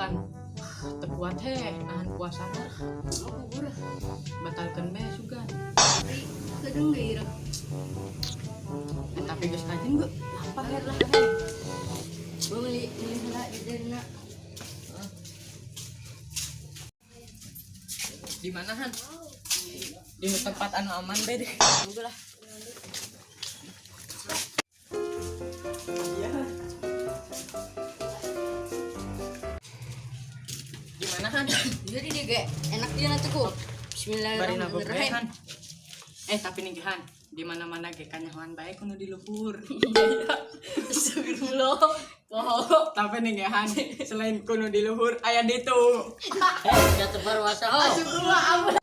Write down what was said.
Han. Teu kuat heh, nahan puasana. Mau kubur. Batalkeun bae sugan. Tapi kadang geura. Eh, tapi geus rajin ge. Lapar heh lah heh. Gua beli beli heula jajanna. Di mana, Han? Di tempat anu aman bae deh. Tunggu lah. Iya. Di mana, Han? Jadi dia ge enak dia nanti ku. Bari nabok bae, Bismillahirrahmanirrahim. Han. Eh, tapi nih Han, di mana-mana ge kanyahoan bae kudu di luhur. Iya. Astagfirullah. Wow. Tapi nih Han, selain kudu di luhur aya ditu. Eh, jatuh baru wasa. Astagfirullah, ampun.